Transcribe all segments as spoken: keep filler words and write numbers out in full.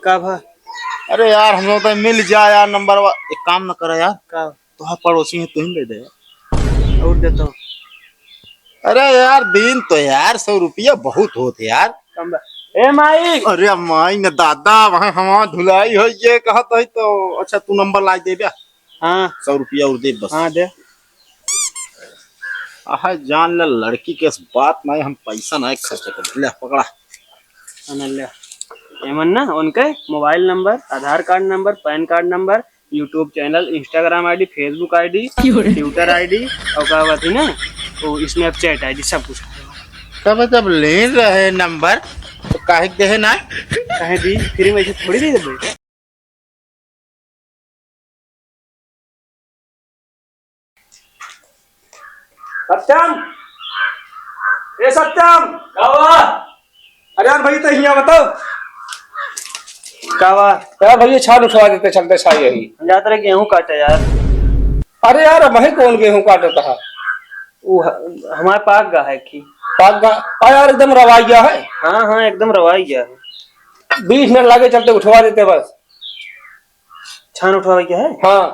का भा? अरे यार, हम लोग तो मिल जा यार नंबर वा-, एक काम न करा यार। का? तोहार पड़ोसी है, तू ही दे दे यार। और देता हूँ। अरे यार, दिन तो यार सौ रुपया बहुत होत है यार। कम बा। ए माई। अरे माई न दादा, वहाँ हमार धुलाई हो ये कहत है तो अच्छा तू नंबर ला दे बे। हाँ। सौ रुपया और दे बस। हाँ दे। आहा, जान ले लड़की के बात नहीं, हम पैसा नहीं खर्च कर। ले पकड़ा। अनल्या। एमन ना उनके mobile number, Aadhaar card number, PAN card number, YouTube channel, Instagram ID, Facebook ID, क्यों रे? Twitter आईडी और का बात है ना, वो Snapchat आईडी, सब कुछ। तब जब ले रहे नंबर तो काहे के देहे ना? काहे दी? फ्री में ऐसे थोड़ी दे देबे। सत्यम, ए सत्यम। का हुआ? अरे यार भाई, तो हियाँ बताओ। का हुआ? यार भैया, छान उठवा देते, चलते छा यही। हम जात रहे गेहूं काटे यार। अरे यार, अब वही कौन गेहूं काटता है? वो ह-, हमारे पाक गा है कि। पाक गा? आ यार, एकदम रवाई गया है। हाँ, हाँ, एकदम रवाई गया है। बीस मिनट लागे, चलते उठवा देते बस। छान उठवावे के है? हाँ।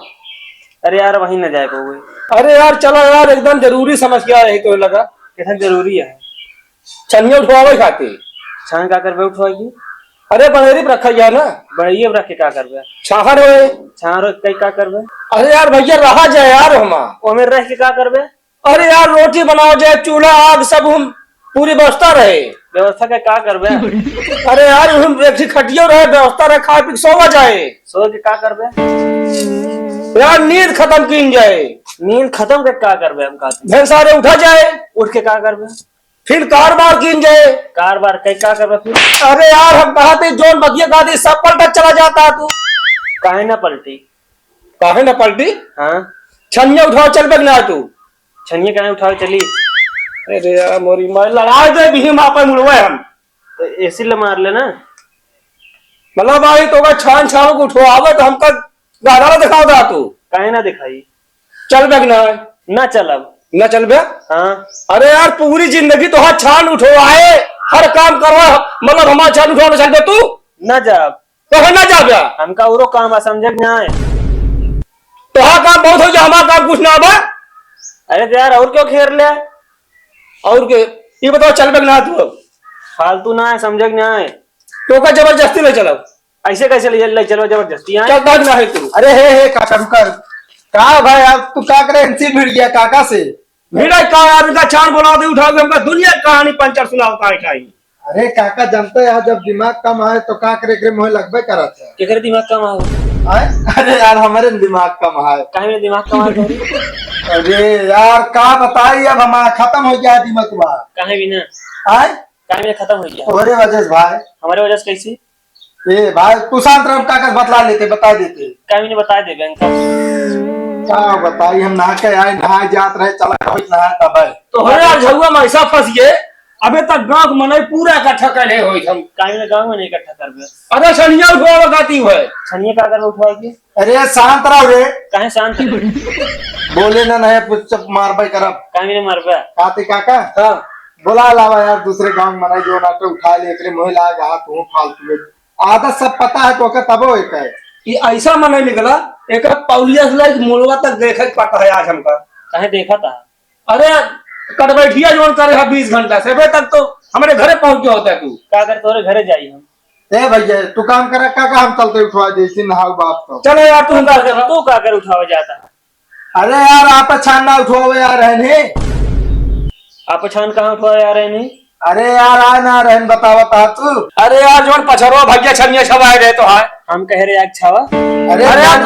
अरे यार, वहीं न जाए पावे। अरे यार, चला यार, एकदम जरूरी समस्या है तो लगा। कैसा जरूरी है? छनिया उठवावे खातिर। छान का करबे उठवा के? अरे, बनेरी पे रखा गया ना। बड़ैये पे रख के का करबे? छाहर होए। छाहर होए, कई का करबे? अरे यार, भैया, रहा जाए यार, हमा। ओमे रह के का करबे? अरे यार, रोटी बनाओ जाए, चूल्हा, आग, सब हम पूरी व्यवस्था रहे। व्यवस्था के का करबे? अरे यार, हम एक ही खटियो रहे, व्यवस्था रहे, खाए पी के सोवा जाए। सो के का करबे? यार, नींद खत्म कीन जाए। नींद खत्म के का करबे हम कहते? भैंसारे उठा जाए। उठ के का करबे? फिर कार बार कीन जाए। कार बार के का करबे फिर? अरे यार, हम कहा थे, जोन बतिया कहा थे, सब पलटा चला जाता तू। काहे ना पलटी? काहे ना पलटी? हाँ। छनिया उठाओ, चल बे ना तू। छनिया काहे उठाओ चली? अरे यार, मोरी माई, लड़ाई दे भी हम आपन मुड़वे हम। तो एसी ले मार लेना। मतलब भाई, तो का छान छान को उठवावे तो हमका गाना ना दिखाओ दा तू। काहे ना दिखाई? चल बे ना। ना चलब। ना चल बे? हाँ। अरे यार, पूरी जिंदगी तो हाथ छान उठवाए, हर काम करवा, मतलब हमार छान उठवावे चल बे तू? ना जाब। तोहे ना जाबे? हमका औरो काम है, समझे कि नाय? तोहार काम बहुत हो गया, हमार काम कुछ ना बा। अरे तो यार, और क्यों घेर ले? और के? ये बताओ, चल बे ना तू अब? फालतू ना है, समझे कि नाय? तो का जबरदस्ती ले चलब? ऐसे कैसे ले, ले चलो जबरदस्ती, हाँ? चल, भाग ना है तू। अरे हे, हे, काका, रुका। का भाई, अब तू का करे, इनसे भिड़ गया काका से? भिड़ा का यार, इनका छान बोला दे, उठा के हमका दुनिया की कहानी पंचर सुनावता है काई। अरे काका, जानते हैं, जब दिमाग कम आए तो का करे, एकरे मोहे लगबे करत है। केकरे दिमाग कम आए? आए? अरे यार, हमारे दिमाग कम आए। काहे में दिमाग कम आए तोरे? अरे यार, का बताई, अब हमारा खत्म हो गया दिमाग बा। काहे बिना? आए? काहे में खत्म हो गया? तोरे वजह से भाई। हमारे वजह से कैसे? ए भाई, तू शांत रह, हम काका से बतला लेते, बता देते। काहे में बता दे बैंक का? का बताई, हम नहा के आए, नहा जात रहे, चला गए नहा तब। तो हो यार, झउआ में ऐसा फंस गए, अबे तक गांव के मनई पूरा इकट्ठा कर ले होई हम। काहे में गांव में नहीं इकट्ठा करबे? अरे छनिया उठवा खाती है। छनिया का करबे उठवा के? अरे शांत रहो रे। काहे शांत रहे? बोले ना, नहीं कुछ चुप मारबे करब। काहे में मारबे? काते काका? हाँ। बोला लावा यार, दूसरे गांव में मनई जो ना तो उठा ले, एकरे मोहे लाग, हाँ, तू फालतू है। आदत सब पता है तोके, तबो एक है। ई ऐसा मनई निकला, एक पौलिया से लेके मुलवा तक देखे के पता है आज हमका। काहे देखा था? अरे, कटबैठिया जोन करे है बीस घंटा से, अबे तक तो हमरे घरे पहुंच गया होता है तू। का कर तोरे घरे जाई हम? ए भैया, तू काम करा, का, का हम चलते उठवा दे, इसी नहाऊ बाप तो। चलो यार, तू तू का का कर, कर? तू का कर उठावे जाता है? अरे यार, आप छान ना उठवावे आ रहे ने। आप छान कहाँ उठवावे आ रहे ने? अरे यार, आ ना रहे ने, बतावा ता तू। अरे यार, जोन पछरवा भैया छनिया छवाए रहे तो है। हम कह रहे यार छावा। अरे अरे यार, यार,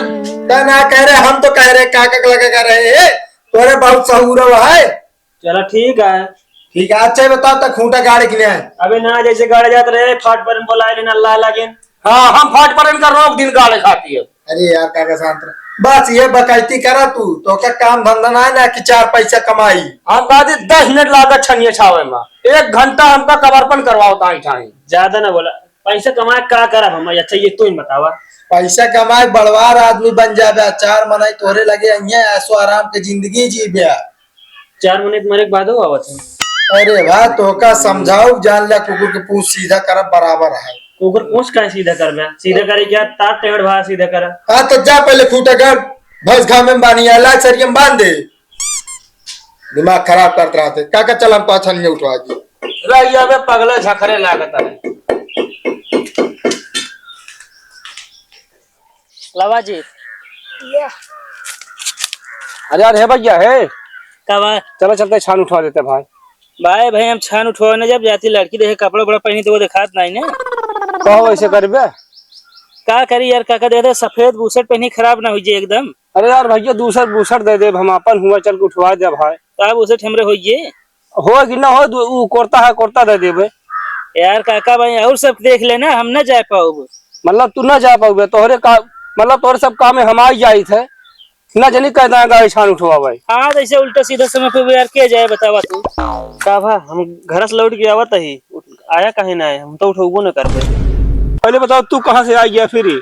तै ना कह रहे, हम तो कह रहे, काका के लगे कह रहे, ए, तोरे बहुत सहूरव है। चला ठीक है। ठीक है, अच्छा ही बताओ, तक खूंटा गाड़े के लिए आए। अबे ना, जैसे गाड़े जात रहे, फाट पर बोलाए लेना, अल्लाह लागे। हाँ, हम फाट पर इनका रोक दिन गाड़े खाती है। अरे यार, काका शांत रह। बस ये बकैती करा तू, तो क्या काम धंधा ना है ना कि चार पैसा कमाई। हम कहा दे, दस मिनट लागत छनिए छावे में, एक घंटा हमका कबरपन करवाओ ताई ठाई। ज्यादा ना बोला, पैसा कमाए का करब हम? अच्छा, ये तू ही बतावा। पैसा कमाए बड़वार आदमी बन जाबे, चार मनई तोहरे लगे अइहें, ऐसो आराम के जिंदगी जीबे। चार मनई मरे के बादो आवत है। अरे भाई, तोहका समझाऊ, जान ले कुकुर के पूंछ सीधा करब बराबर है। तो ओकर पूछ काहे सीधा करबे? सीधा करे क्या? तार टेढ़ भा सीधा कर। हाँ, तो जा पहले खूटा कर, भैंस घामे में बानी है, ला सरिया में बांध दे। दिमाग खराब करत रहते। काका, चल हम पाछा नहीं उठवा दी। रहिया बे पगला, झखरे लागत है। लावा जी। अरे यार, हे भैया, हे। का बा? चला, चलते छान उठवा देते भाई। भाई, भाई, हम छान उठवा न जब जाती लड़की देखे कपड़ा उपड़ा पहनी तो वो दिखात नहीं ने। कहो ऐसे करबे? का करी यार, काका, देखे सफेद बुशर्ट पहनी, खराब ना हुई जे एकदम। अरे यार भैया, दूसर बुशर्ट दे देब हम, अपन हुआ चल के उठवा दे भाई। का बुशर्ट हमरे होइए? हो कि ना हो, दू-, उ कुर्ता है, कुर्ता दे देबे। यार काका भाई, और सब देख लेना, हम ना जा पाउब। मतलब तू ना जा पाउबे, तोहरे का, मतलब तोहरे सब काम में हम आ जाइत है, ना जनी कह देंगे गाड़ी छान उठवा भाई। हाँ, तो ऐसे उल्टा सीधा समय पे यार के जाए, बतावा तू। का भा, हम घर से लौट के आवत ही, उठ-, आया काहे ना आए, हम तो उठौबो न करबे। पहले बताओ, तू कहाँ से आ गया फिर?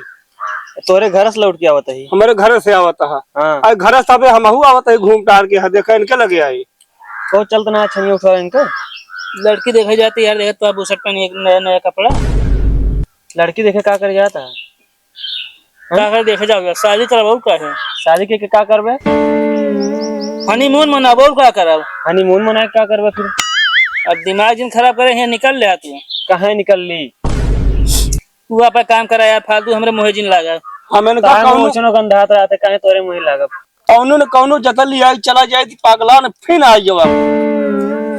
तोहरे घर से लौट के आवत ही। हमारे घर से आवत है। हाँ। अरे घर से अबे हमहू आवत ही घूम टार के, हाँ, देखा इनके लगे आई। कहो, चल तना छनिया उठवा इनका। लड़की देखे जाती यार, देखे तो बुशर्ट पहनी, एक नया नया कपड़ा। लड़की देखे का करे जाता है? का करे देखे जाओगे? शादी करवाऊ का है? शादी के, के का करबे? हनीमून मनाबो, और का करब? हनीमून मना के का करबे फिर? अब दिमाग जिन खराब करे, यहाँ निकल ले तू। कहाँ निकल ली? तू आपन काम करा यार, फालतू हमरे मुँहे जिन लागा। हम इनका काहे कौनो मुँह ओछनो गंधात रहते, काहे तोरे मुँहे लागब? कौनो न कौनो जतन लिया चला जाए, पागला न फिर आ जावा।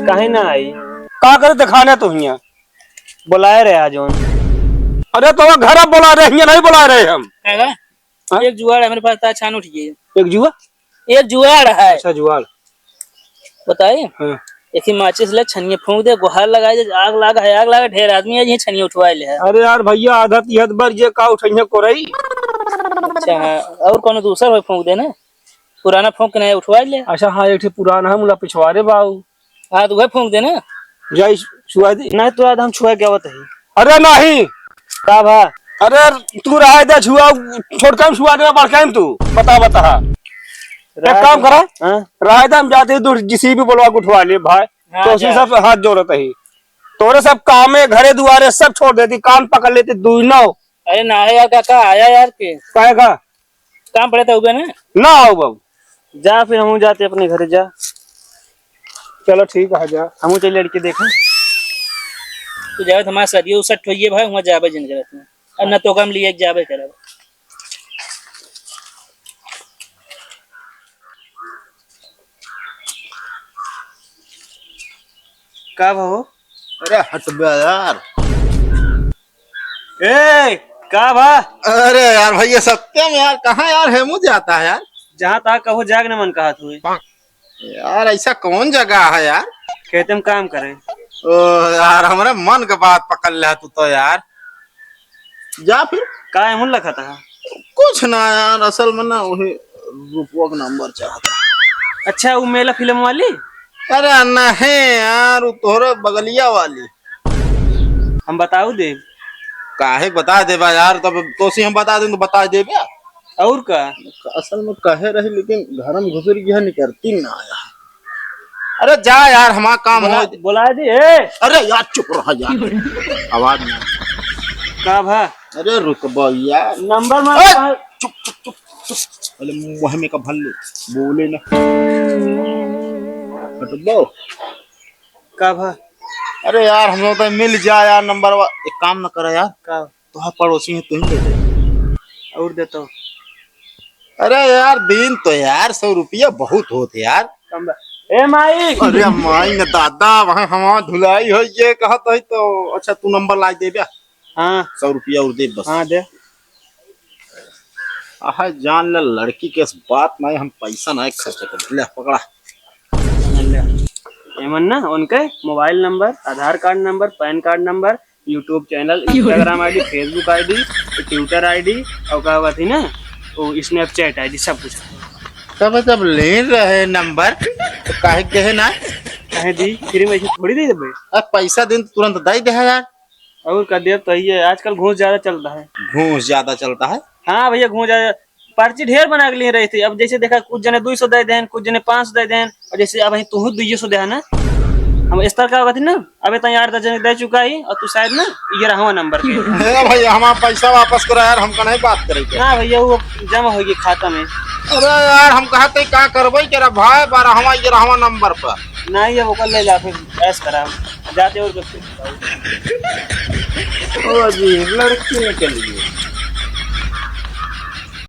काहे ना आई? का करे दिखाने तो हिया? बुलाए रहे आज उन। अरे तो वो घर अब बुला रहे, हिया नहीं बुला रहे हम। काका, हाँ? एक जुगाड़ है मेरे पास, ता छान उठ गई। एक जुआ? एक जुगाड़ है। अच्छा, जुगाड़। बताई? हाँ। एक ही माचिस ले, छनिए फूंक दे, गुहार लगाई दे, आग लाग है, आग लाग, ढेर आदमी है, ये छनिए उठवाए ले है। अरे यार भैया, आधा तिहत बार ये का उठइहे कोरई? अच्छा, हाँ, और कोनो दूसर होई फूंक दे ना, पुराना फूंक के नया उठवाए ले। अच्छा, हाँ, एक ठे पुराना है, मुला पिछवारे बाऊ। हाँ, तो वह फूंक दे ना। जाई छुआ दी। नहीं तो आज हम छुआ के आवत ही। अरे नहीं। का भा? अरे तू रहे दे छुआ, छोटका में छुआ देबे, बड़का में तू। बता, बता। एक रहे काम दे। करा। हाँ? रहे दे, हम जाते ही दूर जेसीबी बोलवा के उठवा ले भाई। हाँ, तो उसी जा। सब से हाथ जोड़त ही। तोरे सब कामे, घरे दुआरे सब छोड़ देती, कान पकड़ लेती, दुई नौ। अरे ना है यार, काका, आया यार के। काहे का? काम पड़े तो उबे ना। ना आओ बाबू। जा फिर हमहू जाते अपने घरे जा। चलो ठीक है, जा। हमहू चल लड़के देखे। तू जावे तो हमारे सदियों सट होइए भाई, वहाँ जावे जिन करत में। अब ना तो काम लिए जावे करब। का भा हो? अरे हट बे यार। ए, का भा? अरे यार भैया सत्यम यार, कहाँ यार हेमू जाता है यार? जहाँ तहाँ कहो जाग न मन कहत हुए। यार ऐसा कौन जगह है यार? खेते में काम करे। ओ यार, हमरे मन के बात पकड़ लिया तू तो यार। जा फिर। का एमुन लखत है? कुछ ना यार, असल में ना वही रूपवा के नंबर चाहता। अच्छा, वो मेला फिल्म वाली? अरे नहीं यार, वो तोहरे बगलिया वाली। हम बताऊ देब। काहे बता देबा यार, तब तो सी हम बता दें तो बता देबे। और का? असल में कहे रही, लेकिन घर में घुसर गया, निकलती ना आया। अरे जा यार, हमारा काम बोला, हो। बोला दे, ए। अरे यार, चुप रहा यार, आवाज ना। का भा? अरे रुक बा यार। नंबर मार ए, का? चुप, चुप, चुप, चुप। अरे मुँह में का भल्ले, बोले ना। हटबो। का भा? अरे यार, हम लोग तो मिल जा यार नंबर वा-, एक काम ना करा यार। का? तोहार पड़ोसी है, तू ही ले ले। और दे तो। अरे यार, दिन तो यार, सौ रुपया बहुत होत यार। कम बा-, ए माई। अरे माई न दादा, वहाँ हमार धुलाई हो ये कहत है तो, अच्छा तू नंबर ला दे बे। हाँ। सौ रुपया और दे बस। हाँ, दे। आहा, जान ले लड़की के बात नहीं, हम पैसा नहीं खर्च कर। ले पकड़ा। ले। एमन ना उनके mobile number, Aadhaar card number, PAN card number, YouTube channel, Instagram ID, Facebook ID, Twitter ID और का बात है ना, वो Snapchat ID, सब कुछ। तब जब ले रहे नंबर तो काहे कहे ना? काहे दी? फ्री में ऐसे थोड़ी दे देबे। अब पैसा दिन तुरंत दे दे है यार। और का देब तो ये आजकल घूस ज्यादा चलता है। घूस ज्यादा चलता है? हाँ भैया, घूस ज्यादा। पर्ची ढेर बना के लिए रही थी। अब जैसे देखा, कुछ जने दो सौ दे देन, कुछ जने पाँच सौ दे देन, और जैसे अब तू दुइये सौ दे है ना, हम इस तरह का होगा थी ना, अबे तैं आठ दस जने दे चुका ही, और तू शायद ना ग्यारहवाँ नंबर पे। हे भैया, हमारा पैसा वापस करा यार, हमका नहीं बात करे के। ना भैया, वो जमा होगी खाता में। अरे यार, हम कहते का करबे, तेरा भाई बारहवाँ ग्यारहवाँ नंबर पर। नहीं, अब ओकर ले जा, फिर ऐश करा, जाते और कुछ। ओ जी, लड़की निकल गई।